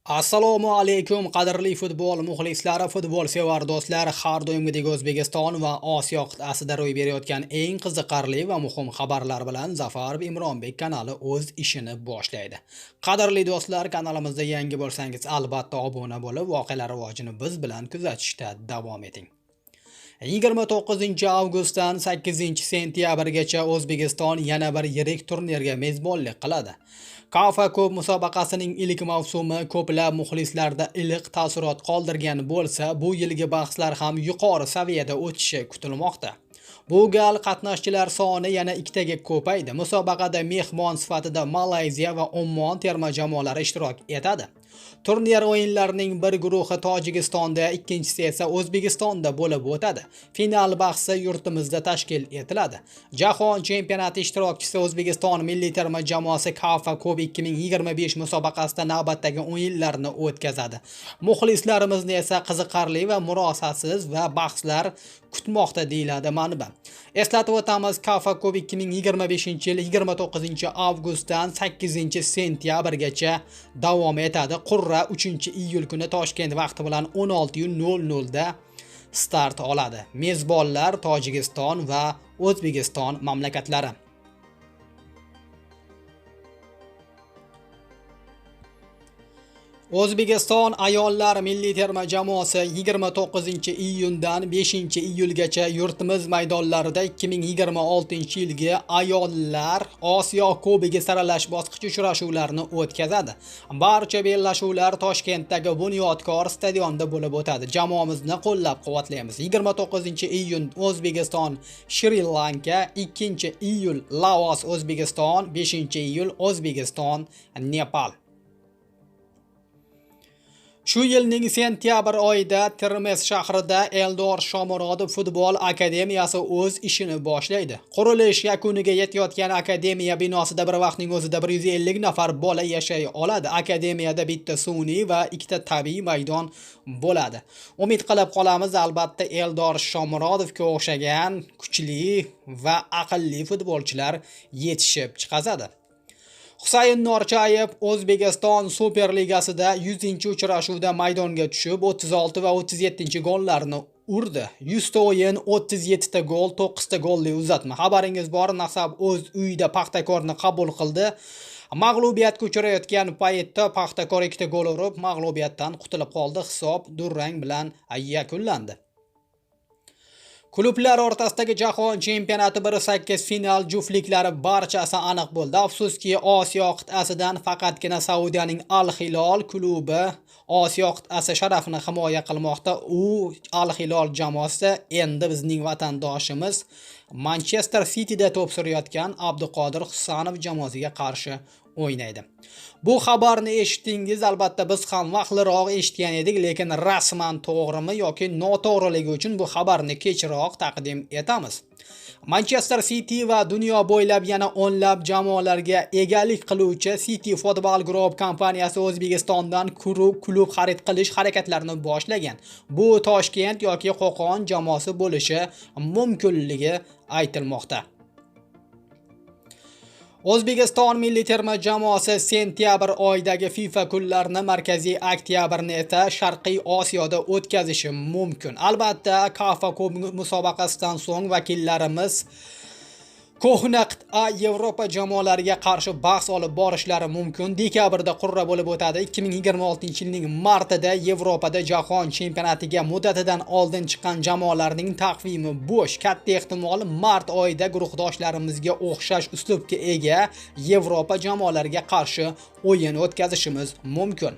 Assalomu alaykum, qadrli futbol muxlislari, futbol sevar do'stlar. Har doimgidek O'zbekiston va Osiyo qit'asida ro'y berayotgan eng qiziqarli va muhim xabarlar bilan Zafarov Imronbek kanali o'z ishini boshlaydi. Qadrli do'stlar, kanalimizda yangi bo'lsangiz, albatta obuna bo'lib, voqealar rivojini biz bilan kuzatishda davom eting. 29 avgustdan 8 sentyabrgacha O'zbekiston yana bir yirik turnirga mezbonlik qiladi. KAFA Cup musobaqasining ilk mavsumi ko'plab muxlislarda iliq taassurot qoldirgan bo'lsa, bu yilgi bahslar ham yuqori saviyada o'tishi kutilmoqda. Bu gal qatnashchilar soni yana ikkitaga ko'paydi. Musobaqada mehmon sifatida Malayziya va Ummon terma jamoalari ishtirok etadi. Turnir o'yinlarining bir guruhi Tojikistonda, ikkinchisi esa O'zbekistonda bo'lib o'tadi. Final bahsi yurtimizda tashkil etiladi. Jahon chempionati ishtirokchisi O'zbekiston milliy terma jamoasi KAFA Cup 2025 musobaqasida navbatdagi o'yinlarni o'tkazadi. Muxlislarimizni esa qiziqarli va murosasiz va bahslar kutmoqda, deyiladi manba. Eslatib o'tamiz, KAFA Cup 2025-yil 29 avgustdan 8 sentyabrgacha davom etadi. Qurra 3-iyul kuni Toshkent vaqti bilan 16:00 da start oladi. Mezbonlar Tojikiston va O'zbekiston mamlakatlari. O'zbekiston ayollar milliy terma jamoasi 29-iyundan 5-iyulgacha yurtimiz maydonlarida 2026-yilgi ayollar Osiyo Kubogi saralash bosqichi uchrashuvlarini o'tkazadi. Barcha bellashuvlar Toshkentdagi Bunyodkor stadionida bo'lib o'tadi. Jamoamizni qo'llab-quvvatlaymiz. 29-iyun O'zbekiston Shri Lanka, 2-iyul Laos O'zbekiston, 5-iyul O'zbekiston Nepal. Shu yilning sentyabr oyida Termiz shahrida Eldor Shomurodov futbol akademiyasi o'z ishini boshlaydi. Qurilish yakuniga yetayotgan akademiya binosida bir vaqtning o'zida 150 nafar bola yashay oladi. Akademiyada bitta sun'iy va ikkita tabiiy maydon bo'ladi. Umid qilib qolamiz, albatta Eldor Shomurodovga o'xshagan kuchli va aqlli futbolchilar yetishib chiqazadi. Husayn Norchayev O'zbekiston Superligasida 100-uchrashuvda maydonga tushib, 36 va 37 gollarni urdi. 100 ta o'yin, 37 ta gol, 9 ta golli uzatma. Xabaringiz bor, Nasaf o'z uyida Paxtakorni qabul qildi. Mag'lubiyatga uchrayotgan paytda Paxtakor 2 ta gol urib, mag'lubiyatdan qutulib qoldi. Hisob durang bilan yakunlandi. Klublar o'rtasidagi jahon chempionati 1/8 final juftliklari barchasi aniq bo'ldi. Afsuski, Osiyo qit'asidan faqatgina Saudiyaning Al Hilol klubi Osiyo qit'asi sharafini himoya qilmoqda. U Al Hilol jamoasi endi bizning vatandoshimiz Manchester Cityda to'p surayotgan Abduqodir Husanov jamoasiga qarshi o'ynaydi. Bu xabarni eshitdingiz, albatta biz ham vaqtliroq eshitgan edik, lekin rasman to'g'rimi yoki noto'g'riligi uchun bu xabarni kechroq taqdim etamiz. Manchester City va dunyo bo'ylab yana o'nlab jamoalarga egalik qiluvchi City Football Group kompaniyasi O'zbekistondan klub xarid qilish harakatlarini boshlagan. Bu Toshkent yoki Qo'qon jamoasi bo'lishi mumkinligi aytilmoqda. O'zbekiston milliy terma jamoasi sentyabr oyidagi FIFA kunlarini Markaziy oktyabrni esa Sharqiy Osiyoda o'tkazishi mumkin. Albatta, KAFA Cup musobaqasidan so'ng vakillarimiz ko'hna qit'a Yevropa jamoalariga qarshi bahs olib borishlari mumkin. Dekabrda qurra bo'lib o'tadi. 2026-yilning martida Yevropada jahon chempionatiga muddatidan oldin chiqqan jamoalarning taqvimi bo'sh. Katta ehtimol mart oyida guruhdoshlarimizga o'xshash uslubga ega Yevropa jamoalariga qarshi o'yin o'tkazishimiz mumkin.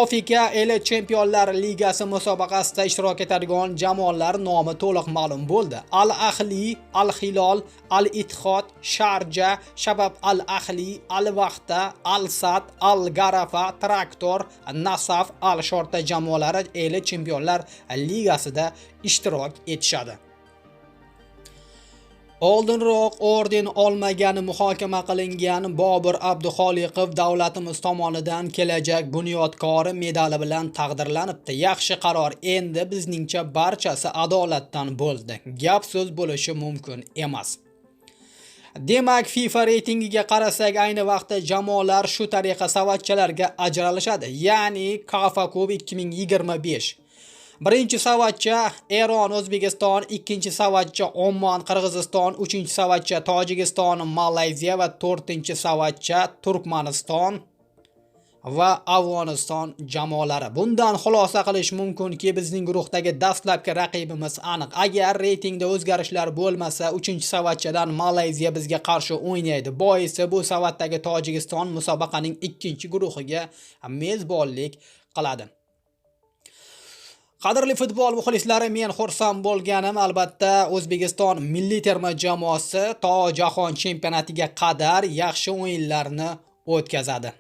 Afrika Elit Chempionlar Ligasi musobaqasida ishtirok etadigan jamoalar nomi to'liq ma'lum bo'ldi. Al Ahli, Al Hilol, Al Ittihod, Sharja, Shabab Al Ahli, Al Vahda, Al Sad, Al Garafa, Traktor, Nasaf, Al Shorta jamoalari Elit Chempionlar Ligasida ishtirok etishadi. Oldinroq orden olmagani muhokama qilingan Bobur Abduxoliqov davlatimiz tomonidan kelajak bunyodkori medali bilan taqdirlanibdi. Yaxshi qaror, endi bizningcha barchasi adolatdan bo'ldi. Gap so'z bo'lishi mumkin emas. Demak, FIFA reytingiga qarasak, ayni vaqtda jamoalar shu tariqa savatchalarga ajralishadi. Ya'ni CAFA Cup 2025. Birinchi savatcha Eron, O'zbekiston, ikkinchi savatcha Oman, Qirg'iziston, uchinchi savatcha Tojikiston, Malayziya va to'rtinchi savatcha Turkmaniston va Afg'oniston jamoalari. Bundan xulosa qilish mumkinki, bizning guruhdagi dastlabki raqibimiz aniq. Agar reytingda o'zgarishlar bo'lmasa, 3-savatchadan Malayziya bizga qarshi o'ynaydi. Boisi bu savatdagi Tojikiston musobaqaning ikkinchi guruhiga mezbonlik qiladi. Qadrli futbol muxlislari, men xursand bo'lganim albatta O'zbekiston milliy terma jamoasi to jahon chempionatiga qadar yaxshi o'yinlarni o'tkazadi.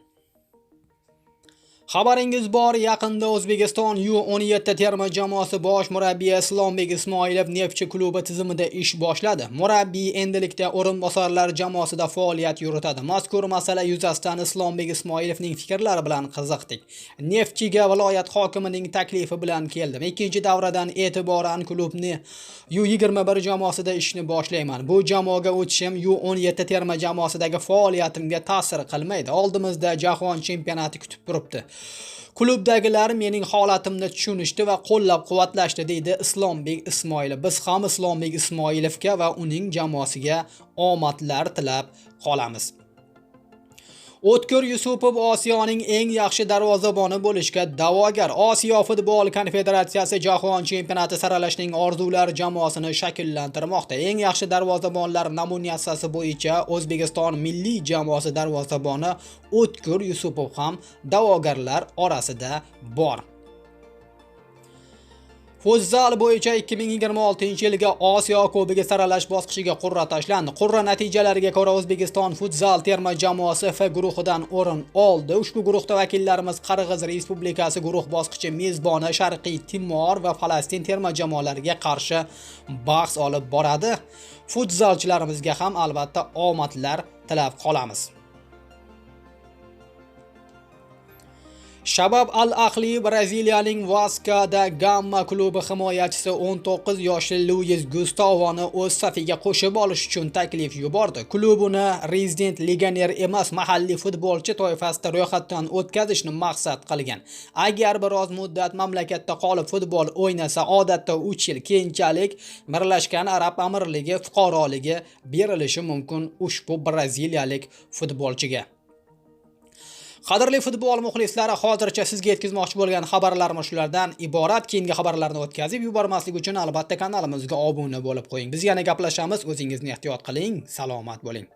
Xabaringiz bor, yaqinda O'zbekiston U17 terma jamoasi bosh murabbiyi Islombek Ismoilov Neftchi klubi tizimida ish boshladi. Murabbiy endilikda o'rinbosarlar jamoasida faoliyat yuritadi. Mazkur masala yuzasidan Islombek Ismoilovning fikrlari bilan qiziqdik. Neftchiga viloyat hokimining taklifi bilan keldim. Ikkinchi davradan e'tiboran klubni U21 jamoasida ishni boshlayman. Bu jamoaga o'tishim U17 terma jamoasidagi faoliyatimga ta'sir qilmaydi. Oldimizda jahon chempionati kutib turibdi. Klubdagilar mening holatimni tushunishdi va qo'llab-quvvatlashdi, deydi Islombek Ismoilov. Biz ham Islombek Ismoilovga va uning jamoasiga omadlar tilab qolamiz. O'tkir Yusupov Osiyoning eng yaxshi darvozaboni bo'lishga da'vogar. Osiyo futbol konfederatsiyasi jahon chempionati saralashning orzular jamoasini shakllantirmoqda. Eng yaxshi darvozabonlar nominatsiyasi bo'yicha O'zbekiston milliy jamoasi darvozaboni O'tkir Yusupov ham da'vogarlar orasida bor. Futzal bo'yicha 2026-yilgi Osiyo Kubogi saralash bosqichiga qur'a tashlandi. Qur'a natijalariga ko'ra O'zbekiston futzal terma jamoasi F guruhidan o'rin oldi. Ushbu guruhda vakillarimiz Qirg'iz Respublikasi guruh bosqichi mezboni Sharqiy Timor va Falastin terma jamoalariga qarshi bahs olib boradi. Futzalchilarimizga ham albatta omadlar tilab qolamiz. Shabab Al-Ahli Braziliyaning Vasco da Gama klubi himoyachisi 19 yoshli Luis Gustavoni o'z safiga qo'shib olish uchun taklif yubordi. Klub uni rezident legioner emas, mahalliy futbolchi toifasida ro'yxatdan o'tkazishni maqsad qilgan. Agar biroz muddat mamlakatda qolib futbol o'ynasa, odatda 3 yil, keyinchalik Birlashgan Arab Amirligi fuqaroligi berilishi mumkin ushbu braziliyalik futbolchiga. Qadrli futbol muxlislari, hozircha sizga yetkazmoqchi bo'lgan xabarlarimiz shulardan iborat. Keyingi xabarlarni o'tkazib yubormaslik uchun albatta kanalimizga obuna bo'lib qo'ying. Biz yana gaplashamiz. O'zingizni ehtiyot qiling, salomat bo'ling.